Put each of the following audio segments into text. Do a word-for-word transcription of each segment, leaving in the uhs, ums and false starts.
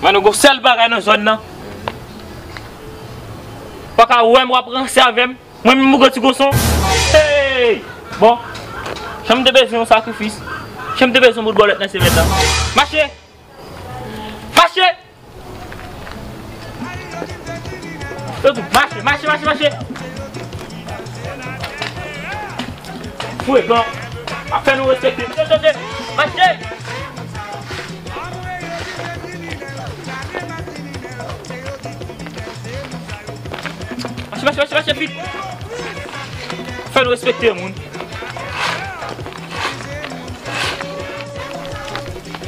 Mano, gon sèl bagay nan zòn nan. Pa ka wè m w ap ranse avè m. Mwen menm, Bouga Ti Koson. Hey! Bon, jan m te bezwen yon sakrifis, jan m te bezwen yon bout bòlèt nan semèn nan. Mache! Mache! Yo di, mache, mache, mache, mache! Frekan, ap fè nou respekte. Yo, yo, yo, mache! Mache, mache, mache, mache, vit. Fè nou respekte moun.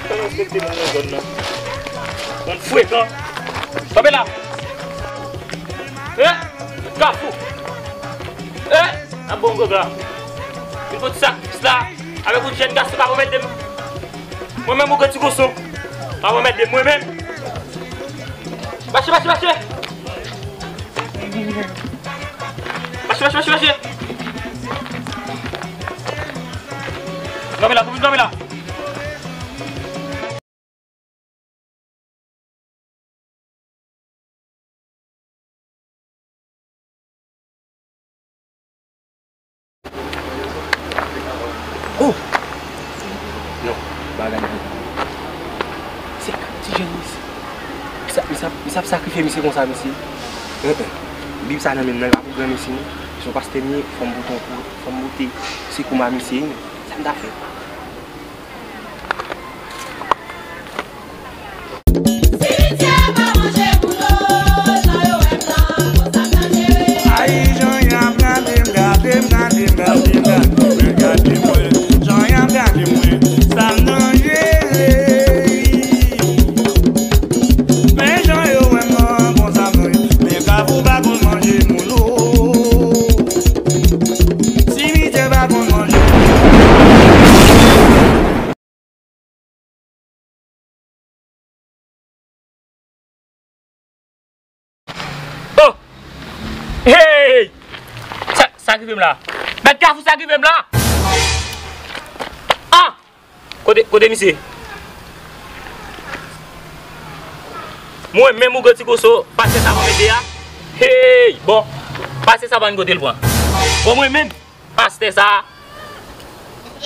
Fè nou respekte moun nan zòn nan. Bann frekan. Kanpe la. Eh, kafou. Eh, ap bon gòg la. Vin fè ti sakrifis la. Avèk yon jèn gason k ap anmède m. Mwen menm, Bouga Ti Koson. K ap anmède m, mwen menm. Mache, mache, mache! Mache, mache, mache, mache! Kanpe la, kanpe la! Oh! Non, bagay yo. Se kat ti jèn misye. Misye, misye, misye ap sakrifye misye konsa, mesye. Eh, eh. Bib sa nan men m nan, e pa pou granmesi, non. Se yon pastè m ye, fò m bote yon kou, fò m bote sekou m a misye, wi. Sa m ta fè? Ay, jan y ap gade m, gade m, gade m, gade m, gade m, gade mwen, jan y ap gade mwen, sa m nan jere. Men jan yo wè m nan, konsa m nan ye. Men kafou pa konn manje moun, o. Simitye pa konn manje. Oh! Hey! Sa, sa k rive m la? Mèt kafou, sa k rive m la? Ah! Kote, kote misye? Mwen menm, Bouga Ti Koson, pastè sa mwen mete a. Hey! Bon, pastè sa pa gen kote l pran. Bon, mwen menm, pastè sa.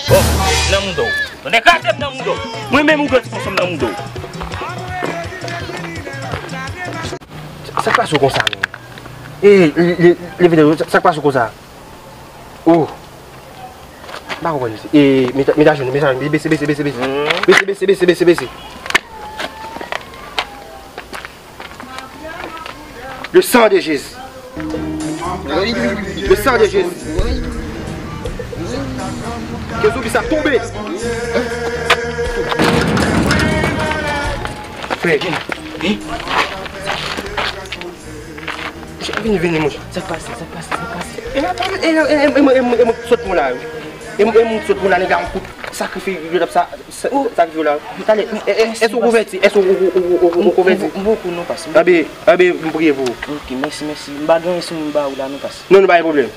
Bon, nan mouda w. Tande, kraze m nan mouda w. Mwen menm, Bouga Ti Koson, m nan mouda w. Sa k pase w konsa, menm? Ey, le, le, leve tèt ou, sa, sa k pase w konsa? Oh. M pa konprann, mesye. E, met, met ajenou, met ajenou, bese, bese, bese, bese. Bese, bese, bese, bese, bese. Le sang de Jésus. Le sang de Jésus. Ke zoubi sa tonbe. Frè, vini. Vini. Vini, vini, monchè. Sa k pase, sa k pase, sa k pase? E, e, e, e, e, e, e, e, sot moun la, wi. E, e, moun sot moun la, nèg la, yon kout sakrifye, yo t ap sa, sa, sakrifye la. Talè, e, e, èske ou konvèti? Èske ou, ou, ou, ou, ou konvèti? M poko non, pas. Anben, anben, m priye pou ou. Ok, mèsi, mèsi. M pa gen anyen sou mwen ba ou la non, pas. Non, non, pa gen pwoblèm.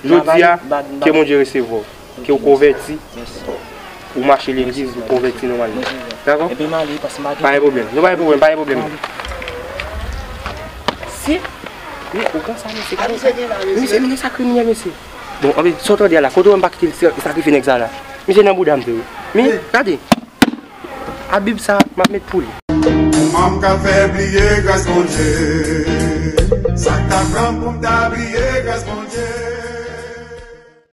Jodi a, ke Bondye resevwa w. Ke w konvèti, ou mache legliz, ou konvèti nòmalman. Dakò? Pa gen pwoblèm. Non, pa gen pwoblèm, pa gen pwoblèm. Se, men, ou konn sa, mesye, gade sa. Mesye, men sa kriminèl, mesye. Bon, anben, sa w tande a la, kote w wè m pa kite l sa-, sakrifye nèg sa la? Misye nan bouda m tou, wi. Men, gade. A Bib sa, m ap met pou li. Kòman m ka fè bliye gras Bondye? Sa k ta pran pou m ta bliye?